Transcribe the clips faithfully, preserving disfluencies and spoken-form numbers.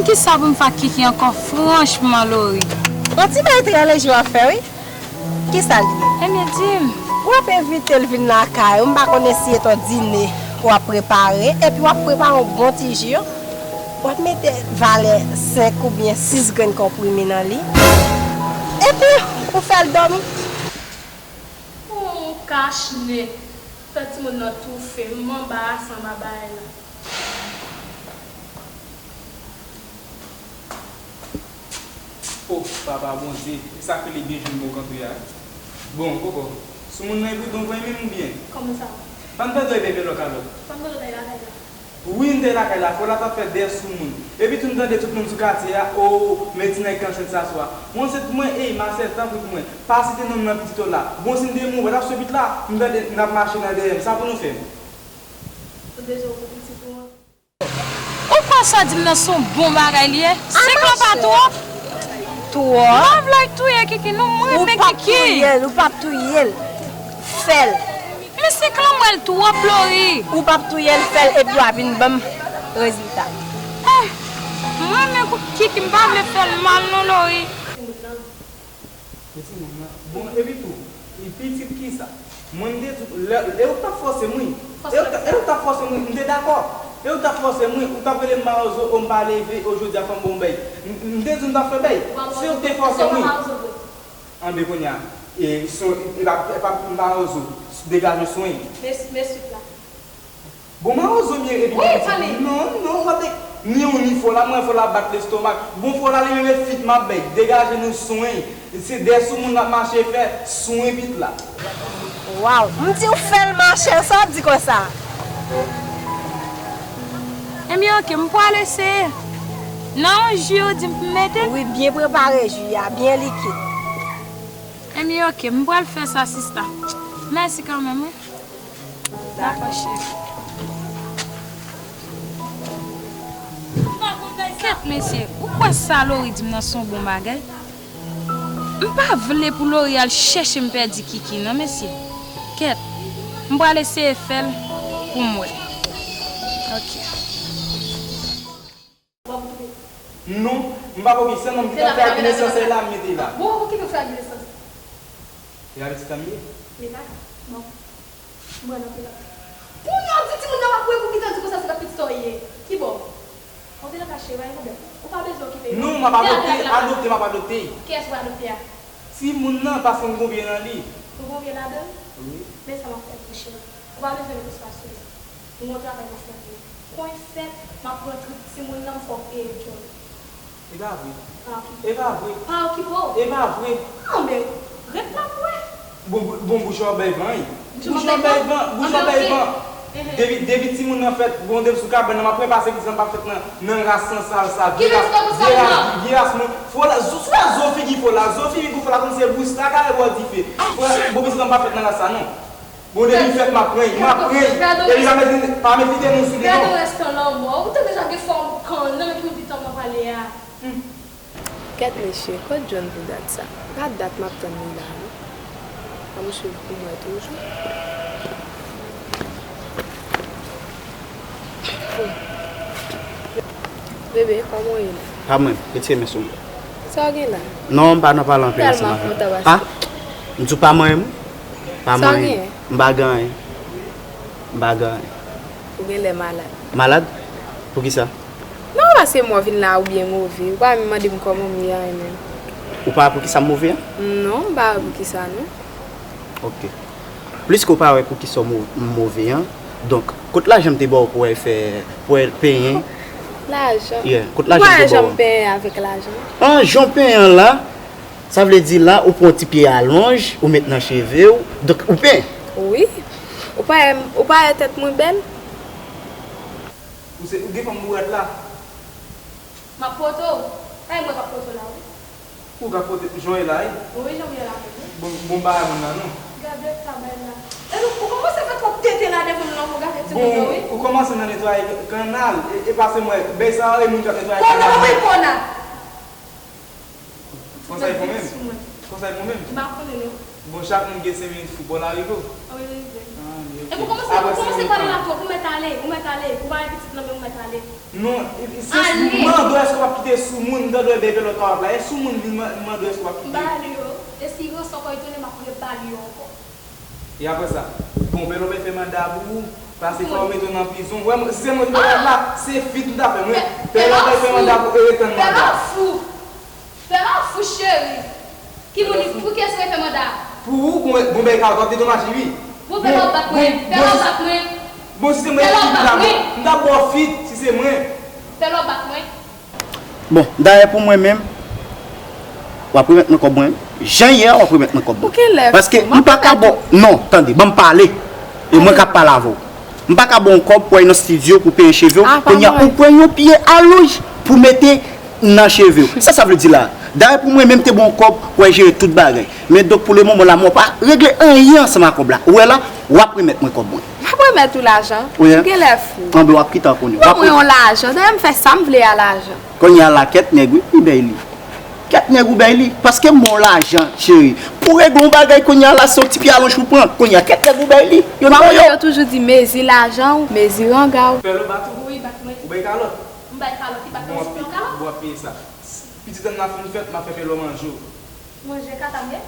Kisa pou m fè ak Kiki ankò, franchman, Lori? Yon ti bagay trè leje w ap fè, wi. Kisa l ye? Ebyen, di m. W ap envite l vin lakay ou, m pa konnen si e t yon dine w ap prepare, epi w ap prepare yon bon ti ji. W ap mete valè senk oubyen sis grenn konprime nan li. Epi, ou fè l dòmi. Ou kach nen. Fè timoun nan toufe. M anbarasan bagay la. O, Papa Bondye, e sa k rele byen jwenn bò kanpe a, wi. Bon, kòkò, soumoun nan e pou don vre menm oubyen? Kòman sa? Pa n pèdi w e bebe lòkalòt. Pa n pèdi w nan lakay la. Wi, m te lakay la, fò la t ap fè dèyè soumoun. Epi tou m tande tout moun sou katye a, o, men ti nèg k ansent sa swa. Mwen se mwen, ey, Masèl, tanpri pou mwen, pa site non m nan pitit ou la. Bon, si m te mouri, w t ap sou pit la, m tande n ap mache nan dèyè m, sa pou nou fè m? Ou bezwen pou pitit ou an? Ou kwè sa w di m nan se yon bon bagay li ye? Senk lan pa twòp? Twòp. Love like touye Kiki, non, mwen renmen Kiki. Ou p ap touye l, ou p ap touye l. Fè l. Men senk lan m wè l twòp, Lori. Ou p ap touye l, fè l, epi w a vin ban m rezilta. Eh, mwen renmen Kiki, m pa vle fè l mal non, Lori. Pou timoun nan. Bon, epi tou, li pitit kisa? Mwen, m te di w, lè, e ou k t ap fòse m, wi. E ou k t ap, e ou k t ap fòse m, wi. M te dakò. E ou k t ap fòse m, wi. Ou t ap rele m mawozo, o, m pa leve, o, jodi a fò m ba w bèy. M, m te di w m t ap fè bèy. Se ou k te fòse m, wi. Anben, kounye a, e, son, e pa, e pa mawozo, degaje swen. Men, men swit la. Bon, mawozo m ye epi... Wi, pale. Non, non, w ap te ni yon ni fò la, mwen fò la bat lestomak. Bon, fò la li menm e fit m ap bay. Degaje nou swen. Se dèyè soumoun l ap mache fè swen pit la. Waw, m di w fè l mache, sa w ap di konsa? Ebyen, oke, m pral eseye. Nan yon ji ou di m pou m mete l? Wi, byen prepare ji a, byen likid. Ebyen, oke, m pral fè sa, sista. Mèsi kanmenm, wi. Dakò, cheri. Kèt, mesye, ou kwè sa Lori di m nan se yon bon bagay? M pa vle pou Lori al chèche m pèdi Kiki, non, mesye. Kèt, m pral eseye fè l pou m wè. Oke. W ap okipe? Non, m p ap okipe, sèlman m gentan fè ak nesans la, m mete la. Bon, okipe fè ak nesans. E a pitit an m ye? Men kaka. Bon. M pral antre lakay. Kounye a w di timoun nan w ap wè pou gentan di konsa se pa pitit an w ye. Kibò? Antre lakay cheri, pa gen pwoblèm. Ou pa bezwen okipe. Non, m ap adopte, adopte, m ap adopte. Kiyès ou pral adopte a? Timoun nan, paske m gon vye nan li. Ou gon vye ladan l? Wi. Men sa m ap fè pou ou, cheri. Ou pa bezwen met espas sou li. M gon travay pou fè pou ou. Konn fèt, m ap pran trip timoun nan, m fè w peye djòl. E pa vre. Pa okipe. E pa vre. Pa okipe w. E pa vre. Anben, ret la pou wè. Bon, bon, bouch ou ap bay van, wi. Bouch ou ap bay van, bouch ou ap bay van. Depi, depi timoun nan fèt, bon, depi sou kabann nan, m ap prepare pitit lan pa fèt nan, nan ras sansal sa, vye ras, vye ras, vye ras moun. Fò la, sou, sou la zo figi fò la, zo figi fò la, kòmsi se bous la, kare bò dife. Fò la, bon, pitit lan pa fèt nan ras sa, non. Bon, depi fèt, m ap pran, m ap pran. Epi pa met, pa met lide nou sou li, non. Gade restan lanmò. Ou tande sa gen fòm kan nan ki ou di tan m ap pale a. Hmm. Kèt mesye, kot John pou dat sa? Pa dat m ap tann li la, wi. An m swiv pou m wè toujou. Bebe, kòman w ye la? Pa mwen, retire men sou mwen. Sa w gen la? Non, m pa nan pale anpil ansanm avèk ou. Ah, m di w pa mwen menm. Pa mwen. Sa w gen? M pa gen anyen. M pa gen anyen. Ou genlè malad. Malad? Poukisa? Non, paske mwen vin la ou byen move. Ou pa menm mande m kòman m ye a menm. Ou pa wè poukisa m move an? Non, m pa wè poukisa non. Ok. Pliske ou pa wè poukisa w mo-, m move an, donk, kot lajan m te ba w pou w al fè, pou w al penyen? Lajan? Yeah, kot lajan m te ba w? Ou pa wè jan m penyen avèk lajan? An, jan w penyen an la, sa vle di la, ou pran ti pye alonj, ou met nan cheve w, donk ou penyen? Wi. Ou pa wè, ou pa wè tèt mwen bèl? Ou se, ou gen fanm bourèt la? M ap pote w. Ay, mwen k ap pote w la, wi. Ou k ap pote, jan w ye la, wi? Wi, jan m ye la, wi. Bon, bon bagay moun nan, non. Gade travay la. E nou, ou kòmanse fè twòp tenten la devan m la, ou gade timoun nan, wi. Bon, ou kòmanse nan netwaye kannal. E, e pa se mwen, bèy sa, e moun k ap netwaye kannal. Kona, wi, kona. Konsa e bon menm? Konsa e bon menm? M pa konnen, non. Bon, chak moun gen senk minit fou, bon, l a rive w. Wi, li rive. Ah, wi, ok. Epi w kòmanse, ou kòmanse pale la twòp, ou mèt ale, ou mèt ale. Ou pa gen pitit nan men w, ou mèt ale. Non, se, se, m mande w èske w ap kite sou moun, m tande w bebe lòt la w ap la, e sou moun vin man- mande w èske w ap kite. M ba li yo, e si ranson ankò li tounen, m ap rebali yo ankò. E apre sa, bon, Pè Lòbèy fè manda pou ou, pase fò w mete w nan prizon. Wè, si se mwen ki te la, se fwit m ta fè, mwen. Pè Lòbèy fè manda pou ou, e tann manda. Pè Lòbèy fou cheri. Ki moun li, pou kiyès ou te fè manda a? Pou ou, bon, bon, bèy kalòt, w ap dedomaje wi. Bon, Pè Lòbèy bat mwen, Pè Lòbèy bat mwen. Bon, si se mwen ki m ta ba w fwit, si se mwen. Pè Lòbèy bat mwen. Bon, dayè pou mwen menm, w ap remèt mwen kòb mwen. Jan yè a, w ap remèt mwen kòb mwen. Paske m pa ka ba w, non, tande, ban m pale. E mwen k ap pale avè w. M pa ka ba w yon kòb pou w al nan estidyo pou peye cheve w. Kounye a, ou pran yon pye alonj pou mete nan cheve w. Sa sa vle di la? Dayè pou mwen menm te ba w yon kòb pou w al jere tout bagay. Men donk pou le moman la, mwen pa regle anyen ansanm ak kòb la. Ou wè la, w ap remèt mwen kòb mwen. M ap remèt ou lajan. Ou genlè fou. Anben w ap kite a konnen. Ban mwen yon lajan. Dayè m fè sa m vle a lajan. Kounye a la kèt nèg wi, li bay li. Kèt nèg ou bay li. Paske m ba w lajan, cheri. Pou regle yon bagay kounye a la se yon ti pye alonj ou pran. Kounye a kèt nèg ou bay li. Youn nan yo. Yo toujou di mezi lajan w, mezi ranga w. Pè Lòbèy bat ou? Wi, li bat mwen. Ou bay kalòt? M bay kalòt, li bat mwen, ou sipoze yon kalòt. Bon, w ap peye sa. Pitit an nan fin fèt, m ap fè Pè Lòbèy manje w. Manje kaka m ye?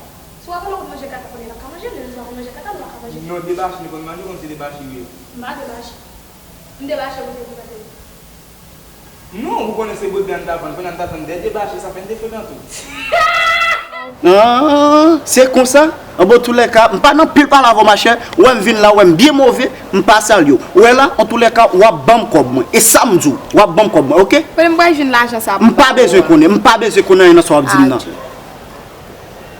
Si w ap manje kaka kounye a, l ap ka manje l, men si w ap manje kaka l, ou pa ka manje l. Non, debache, li konn manje, ou konn se debache li ye. M pa debache. M debache pou te prezante l. Non, ou konnen se bwetbwè a n ta vann, kounye a n ta vann de debache, sa fè n te frekante w. Ah, se konsa? Anben, antoulèka, m pa nan pil pale avè w, machè. Ou wè m vin la, ou wè m byen move, m pa salye w. Ou wè la, antoulèka, w ap ban m kòb mwen. E sa m di w, w ap ban m kòb mwen, oke? Kote m pral jwenn lajan sa pou m pa peye w a? M pa bezwen konnen, m pa bezwen konnen anyen nan sa w ap di m nan. Adieu.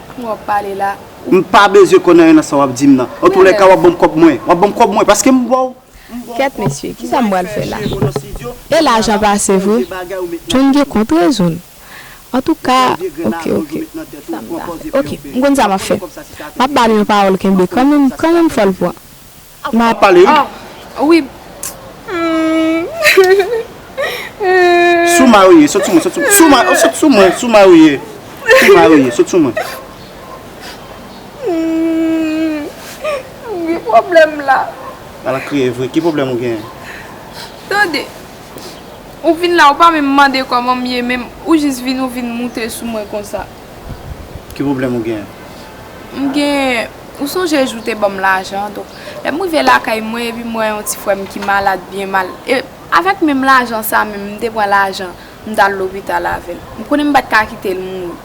Kòman w ap pale la? M pa bezwen konnen anyen nan sa w ap di m nan. Antoulèka, w ap ban m kòb mwen. W ap ban m kòb mwen, paske m ba w. Kèt mesye, kisa m pral fè la? E lajan pase vre? John gen kont rezon l. Antouka, oke, oke. Sa m ta fè? Oke, m konn sa m ap fè. M ap ba l yon pawòl kenbe kanmenm, kanmenm fò l pran. M ap pale wi. Ah, wi. Sou mari w ye, sot sou mwen, sot sou mwen. Sou mari, sot sou mwen, sou mari w ye. Sou mari w ye, sot sou mwen. Hmm, m gen pwoblèm la. Ala kriye vre, ki pwoblèm ou genyen? Tande, ou vin la, ou pa menm mande kòman m ye menm, ou jis vin, ou vin moute sou mwen konsa. Ki pwoblèm ou genyen? M genyen, ou sonje jou w te ban m lajan an, donk, lè m rive lakay mwen, epi m wè yon ti frè m ki malad, byen mal. E, avèk menm lajan sa menm, m te pran lajan, m t al lopital avè l. M konnen m pa t ka kite l mouri.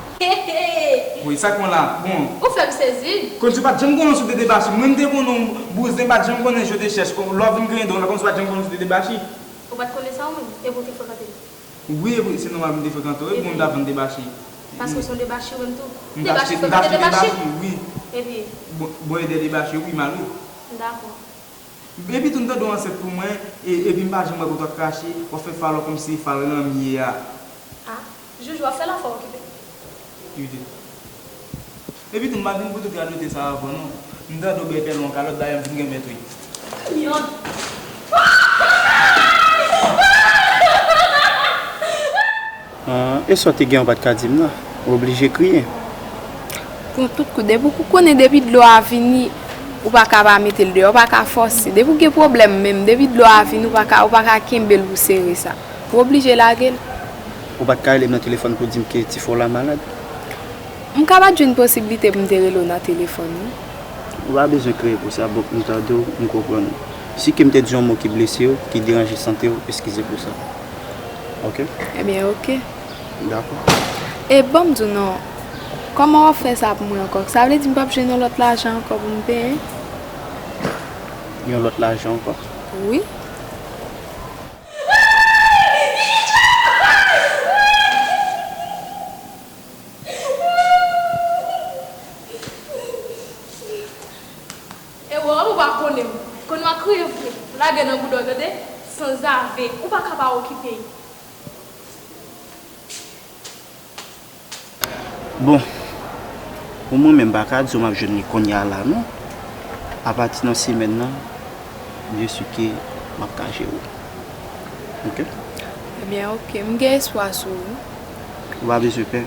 Woy, sa k pran la? Bon. Ou fè m sezi. Kòmsi w pa t janm konnen si w te debache. Mwen, m te konnen w bouzen, m pa t janm konnen si w te chèch. Kòm lè w vin griyen dan w la, kòmsi w pa t janm konnen si w te debache. Ou pa t konnen sa ou menm? Epi w te frekante l? Wi, epi se nòmal m te frekante w. Wi, bon, m t ap vann debache. Paske w se yon debache ou menm tou? Debache, frekante debache? Wi. Epi? Bon, bon, e de debache, wi, m al wi. Dakò. Epi tou, m tande w ansent pou mwen, e, epi m pa janm wè kote w ap krache, w ap fè fal kòmsi se fal ranm ye a. Ah, Joujou ap fè l anfè okipe. Ide. Epi tou, m pa t vin pou tout radote sa avè w non. M tande w bay pèl yon kalòt, dayè m vin renmen tou. Myon. Ah, e sa w te gen an w pa t ka di m nan? Ou oblije kriye. Pran tout kou. Depi w konnen depi dlo a vini, ou pa ka pa mete l deyò, ou pa ka fòse. Depi w gen pwoblèm menm, depi dlo a vini, ou pa ka, ou pa ka kenbe l pou sere sa. Ou oblije lage l. Ou pa t ka rele m nan telefòn pou di m ke ti frè w la malad? M ka pa t jwenn posiblite pou m te rele w nan telefòn, wi. Ou pa bezwen kriye pou sa, bon, m tande w, m konprann ou. Si ke m te di yon mo ki blese w, ki deranje sante w, eskize pou sa. Oke? Ebyen, oke. Dakò. E ban m di w non, kòman w ap fè sa pou mwen ankò? Sa vle di m p ap jwenn yon lòt lajan ankò pou m peye? Yon lòt lajan ankò? Wi. E wè, ou pa konnen m. Konn w a kriye vre. Lage nan bouda w, tande? Sanzave. Ou pa ka pa okipe. Bon, pou mwen menm, m pa ka di w m ap jwenn li kounye a la non. Apati nan semèn nan, byen si ke m ap ka jere w. Oke? Ebyen, oke. M gen espwa sou ou. Ou pa bezwen pè.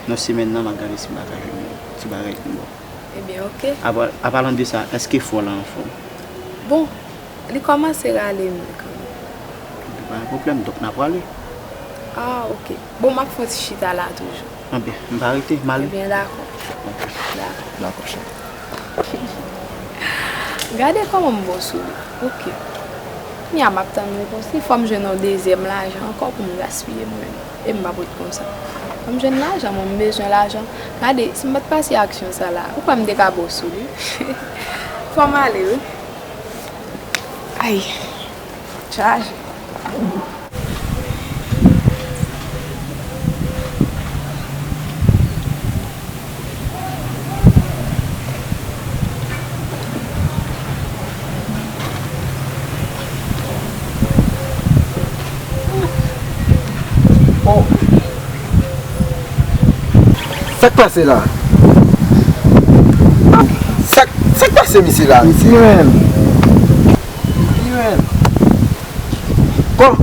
Nan semèn nan, m ap gade si m pa ka jwenn yon ti bagay pou m ba w. Ebyen, oke. Apa, an palan de sa, èske frè w la anfòm? Bon, li kòmanse rale mye kanmenm. Pa gen pwoblèm, donk n a prale. Ah, oke. Bon, m ap fè yon ti chita la toujou. Anben, m pa rete, m ale. Ebyen, dakò. Dakò. Dakò, cheri. Gade kòman m bon sou li. Oke. Kounye a m ap tann repons li. Fò m jwenn yon dezyèm lajan ankò pou m gaspiye mwen menm. E m p ap ret konsa. Fò m jwenn lajan, mwen, m bezwen lajan. Gade, si m pa t pase aksyon sa la, ou kwè m te ka bon sou li? Fò m ale, wi. Ay, chaje. Oh. Sa k pase la? Sa, sa k pase misye la, misye? Pi menm. Pi menm. Kòm?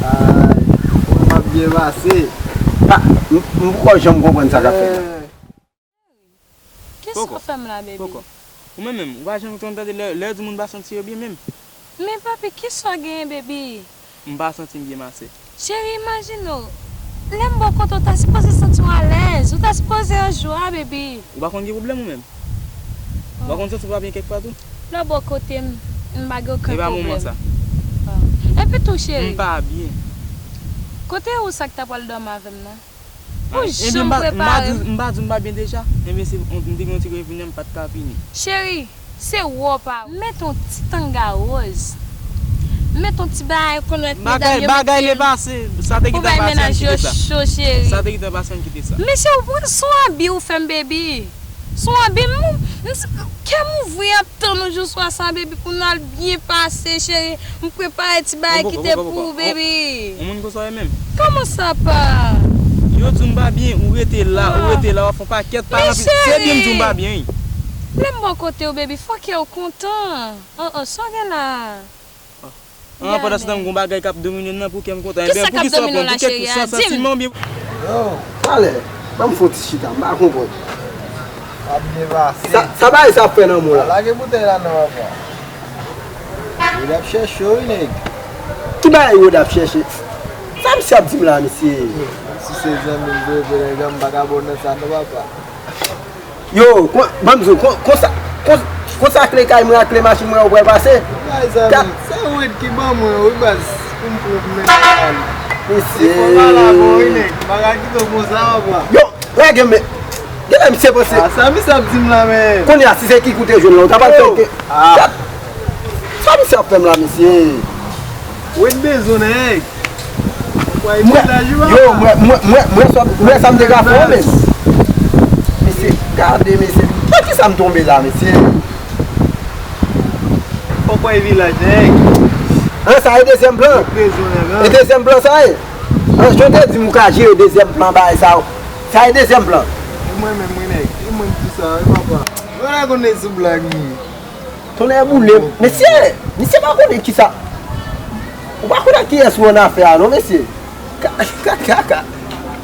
Ay, kòman m ap byen pase? Ah, m, m poko janm konprann sa k ap fèt la. Eh. Kisa w fè m la, baby? Poko. Ou menm menm, ou pa janm konn tande lè, lè yo di moun pa santi yo byen menm? Men papi, kisa w genyen, baby? M pa santi m byen, ma sè. Cheri, imajine w, lè m bò kote w, w ta sipoze santi w alèz, ou ta sipoze an jwa, baby. Ou pa konn gen pwoblèm ou menm? Ou pa konn santi w pa byen kèk pa tou? Lè w bò kote m, m pa gen okenn pwoblèm. E pa moman sa. Ah. Epi tou, cheri. M pa byen. Kote ou sa k ta pral dòmi avè m nan? Ou janm prepare m. Ebyen, m pa di w m pa byen deja. Ebyen, se, m te gen yon ti revini, m pa t ka vini. Cheri, se wòpa. Met yon ti tanga wòz. Met yon ti bagay, ou konn wè medam yo met bagay le pase, sa te gentan pase, ann kite sa. Cho, cheri. Sa te gentan pase, ann kite sa. Mesye, ou pran son abi ou fè m, baby. Son abi, m, m, kè m ouvri ap tann ou jou swa sa, baby, pou n al byen pase, cheri. M prepare ti bagay ki te pou ou, baby. Yon moun konsa w ye menm? Kòman sa pa? Yo di w m pa byen, ou rete la, ou rete la, w ap fè yon pakèt pale anpil. Se byen m di w m pa byen, wi. Lè m bò kote w, baby, fò kè w kontan. Oh, oh, sa w gen la? Ah, pandan se tan m gon bagay k ap domine m nan, pou kè m kontan. Ebyen, pou ki sa w pran? Pou kèk san santiman oubyen? Yo, talè, ban m fè yon ti chita, m pa konprann. Ap byen pase. Sa, sa bagay sa ap fè nan mwen la? Lage boutèy la non, papa. Rod ap chèche w, wi, nèg. Ki bagay Rod ap chèche? Sa misye ap di m la, mesye? Si se zanmi m vre, vre, nèg, m pa ka bon nan sa, non, papa. Yo, kon, ban m di w, kon, konsa, kon, konsa kle kay mwen ak kle machin mwen yo pral pase. Ay, zanmi, se Rod ki ban mwen, wi, baz, pou m pran pou mete nan kay. Mesye. Fò pale avè w, wi, nèg. M pa ka kite w konsa, papa. Yo, Lage men. Genlè misye panse. Ah, sa misye ap di m la, men. Kounye a, si se Kikou te jwenn la, ou ta pral fè ke. Ah. Sa misye ap fè m la, mesye? Ou te bezwen nèg. Mwen, yo, mwen, mwen, mwen, mwen, sa, mwen, sa m te ka fè w menm. Mesye, gade, mesye. Nan kisa m tonbe la, mesye? Fòk wè vilaj, nèg. An, sa e dezyèm plan. Ou te bezwen nèg, an. E dezyèm plan, sa e. An, jan w te di m ou ka jere dezyèm plan, bagay sa yo. Sa e dezyèm plan. E mwen menm, wi, nèg. E mwen ki di sa, wi, papa. Ou pa konn sou blag, wi. Tonnè boule m. Mesye, mesye pa konnen kisa. Ou pa konnen kiyès ou annafè a, non, mesye. Ka, ka, ka, ka.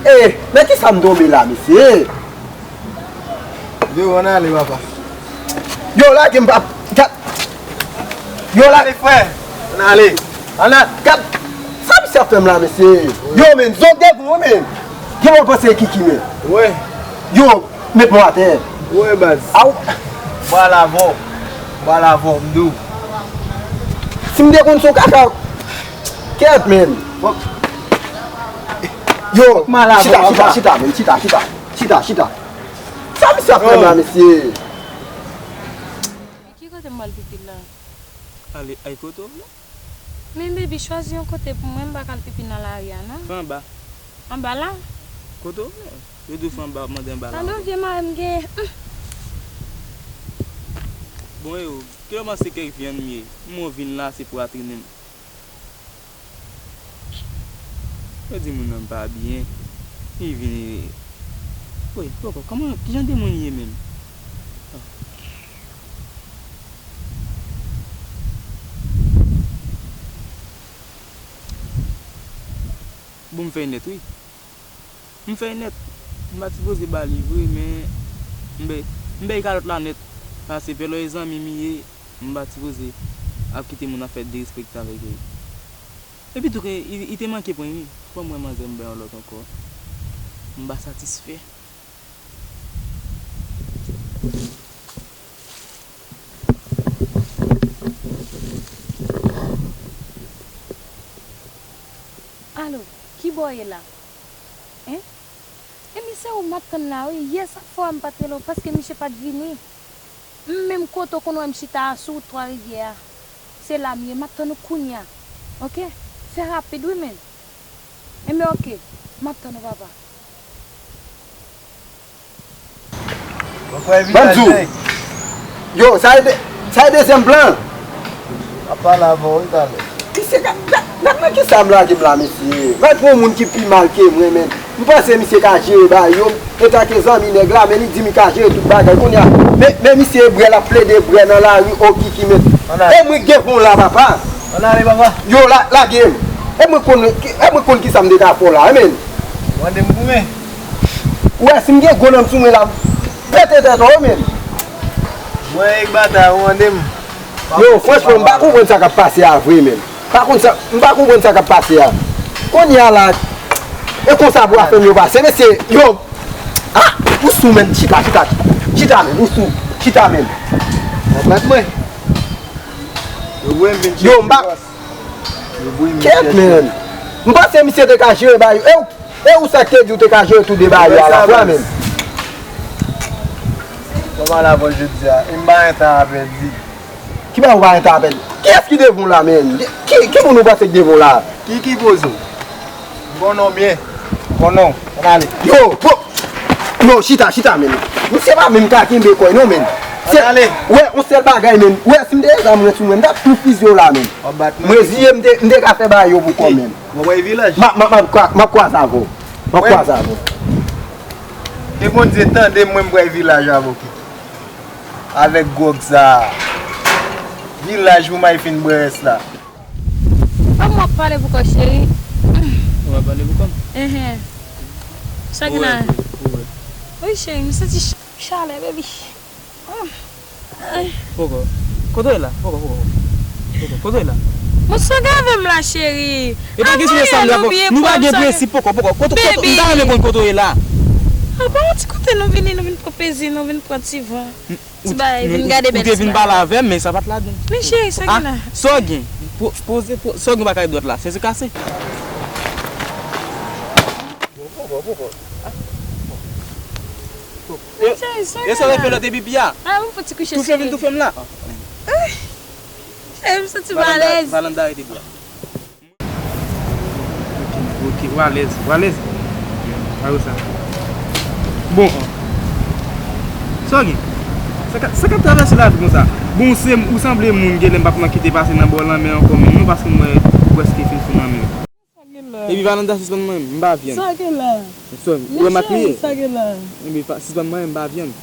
E, nan kisa m tonbe la, mesye? Yo, ann ale, papa. Yo, lage m, pap. Gad. Yo, la. Ann ale, frè. Ann ale. Ann ale. Gad. Sa misye ap fè m la, mesye? Yo, men, zòt devan, men. Gen mwen panse Kiki, men. Wè. Yo, met mwen atè. Wè, baz. Aw. Bal avè w. Bal avè w, m di w. Si m te konn se yon kaka. Kèt, men. Fòk. Yo, chita, chita, chita, men. Chita, chita. Chita, chita. Sa misye ap fè m la, mesye? Ki kote m pral pipi la? Ale, ay kote w vle. Men baby, chwazi yon kote pou mwen, m pa ka al pipi nan lari a, non. Fè anba. Anba la? Kote w vle. Yo di w fè anba, w ap mande anba la ankò. Tande yon vye mari m gen. Bon, e ou, kilè w panse kèk vyann m ye? M wè w vin la, se pwatrine m. Yo di moun nan pa byen. Li vini. Woy, poko, kòman, kijan de moun ye menm? Bon, m fè nèt, wi. M fè nèt. M pa t sipoze ba li vre, men m bè. M bay kalòt la nèt. Paske Pèlo e zanmi m ye, m pa t sipoze ap kite moun ap fè derespekte avèk yo. Epi tou, ke, li, li te manke pran, wi. Fò m wè manzè m bay yon lòt ankò. M pa satisfè. Alo, kibò w ye la? Hein? E misye ou m ap tann la, wi. Yè sa fò a m pa t rele w paske misye pa t vini. M menm kote w konn wè m chita a sou wout Twa Rivyè a. Se la m ye, m ap tann ou kounye a. Oke? Fè rapid, wi, men. Enben, oke. M ap tann ou, papa. Ban m di w. Yo, sa e de-, sa e dezyèm plan. Ap pale avè w wi talè. Misye ka, gad, gad nan kisa m lage m la, mesye. Mwen pran yon moun ki pi mal ke mwen, men. M panse misye ka jere bagay yo. Antanke zanmi nèg la, men li di m li ka jere tout bagay. Kounye a, men, men misye brè l ap plede brè nan lari, o kiki, men. E mwen k devan w la, papa. Ann ale, papa. Yo, la, lage m. E mwen konn, e mwen konn kisa m te ka fè w la, men. Mande m pou men. Ou wè, si m gen gwo nanm sou mwen la, m pete tèt ou, men. Mwen, ek batay, ou mande m. Yo, franchman, m pa konprann sa k ap pase a vre, men. Pa konn sa, m pa konprann sa k ap pase a. Kounye a la, e konsa pou afè m yo pase, mesye, yo, ah, ou sou, men, chita, chita, chita, men, ou sou, chita, men. W ap bat mwen. Yo voye m vin chèche bòs. Yo voye m vin chèche. Kèt, men. M panse misye te ka jere bagay yo. E ou, e ou sa k te di ou te ka jere tou de bagay yo alafwa, men. Kòman la, bon, jodi a, e m pa gen tan a pèdi. Ki bagay ou pa gen tan a pèdi? Kiyès ki devan w la, men? Ki, ki moun ou panse k devan w la? Ki, ki poze w? M konnen w byen. M konnen w. Ann ale. Yo, bon. Non, chita, chita, men. Misye pa menm ka kenbe kò l, non, men. Ann ale. Wè, yon sèl bagay, men. Wè, si m te gen zam mwen sou mwen, m t ap tou fizye w la, men. W ap bat mwen. Mwen ziye, m te, m te ka fè bagay yo pou kò m, men. W ap bay vilaj. M ap, m ap, m ap kwa-, m ap kwaze avè w. M ap kwaze avè w. Ke Bondye tande m, mwen m pral vilaj avè w. Avèk gwòg sa a. Vilaj pou m al fin bwè rès la. Ban m w ap pale pou kò w, cheri. Ou ap pale pou kò m? Enhen. Sa gen la? Ou wè, ou wè. Wi, cheri, m santi ch-, chalè, baby. Poko. Kote w ye la? Poko, poko. Poko, kote w ye la? Bon, sa gen avè m la, cheri. E pa kesyon de sa m la, nou pa gen prensip, poko, poko. Kote, kote, m ta renmen konn kote w ye la. A bon, ti kote nou vini, nou vin pran plezi, nou vin pran ti van. Ti bagay, vin gade bèl ti bagay. Ou te vin pale avè m, men sa pa t ladan. Men cheri, sa gen la? Sa w gen? Po-, poze, po-, sa w gen pa kay dwèt la? Sezi kase. Poko, poko. E sa w fè lòt epi bia? A, mwen fò ti kouche sou li. Toufe vin toufe m la. Cheri, m santi m alèz. Valanda, rete bia. Ok, ok, ou alèz, ou alèz. Pa wè sa. Bon. Sa w gen? Sa k ap, sa k ap travèse lavi konsa? Bon, ou se, ou sanble moun, genlè m p ap nan kite pase nan bò lanmè ankò menm non, paske m wè ou prèske fin fou nan men. Epi Valanda sispann manyen m, m pa vyann. Sa gen la? Ou wè mak li ye? Sa gen la? Epi sispann manyen m, m pa vyann.